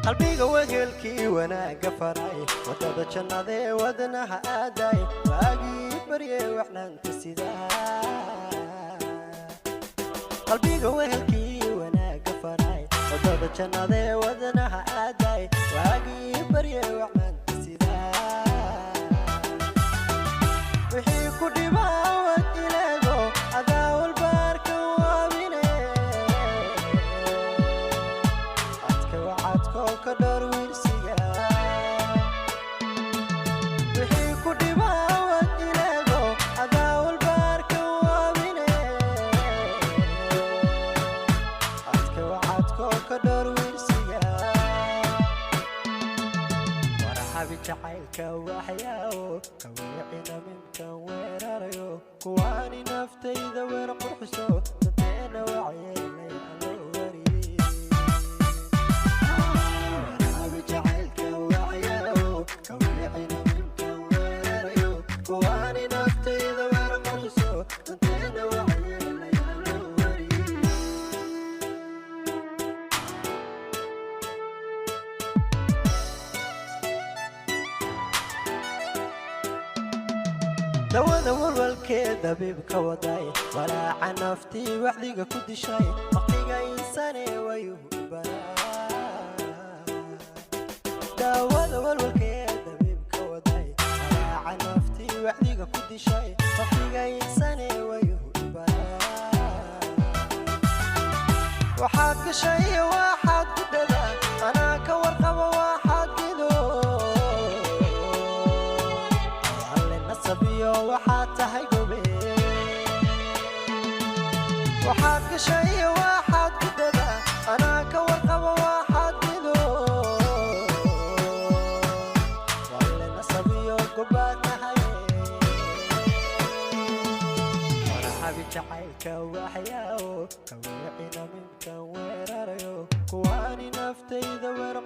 Qalbiga wehelkii wanaagga faray, wadada jannadee wadnaha aaday, waagii barye waxnaanta sidaa. Qalbiga wehelkii wanaagga faray, wadada jannadee wadnaha aaday, waagii barye waxnaanta sidaa. Wixii ku dhibaawad ileego, adaa walbaarka waabine. Adka wacadkoo ka dhowr wiirsiga. Wixii ku dhibaawad ileego, adaa walbaarka waabine. Adka wacadkoo ka dhowr wiirsiga. Warxabi jacaylka waxyaawo kawiicina minkan weerarayo, kuwaani naftayda weer qurxiso, danteena waxyeelay allo wariye. Warxabi jacaylka waxyaawo kawiicina minkan weerarayo, kuwaani naftayda weer qurxiso, danteena waxyeelay allo wariye. Dawada walwalkee dabiibka waday, walaaca naftii waxdiga ku dishay, waqtiga insane wayuhu baraa. Daawada walwalkee dabiibka waday, walaaca naftii waxdiga ku dishay, waqtiga insane wayuhu baraa. Waxaad gashay, waxaad gudhaba, anaa ka warqaba. Waxaad gido alle nasabiyo, waxaad tahay gobe. Waxaad gashay, waxaad gudhaba, anaa ka warqaba. Waxaad gido alle nasabiyo, gobaad tahay. Warxabi jacaylka waxyaawo kawiicina minkan weerarayo, kuwaani naftayda weer.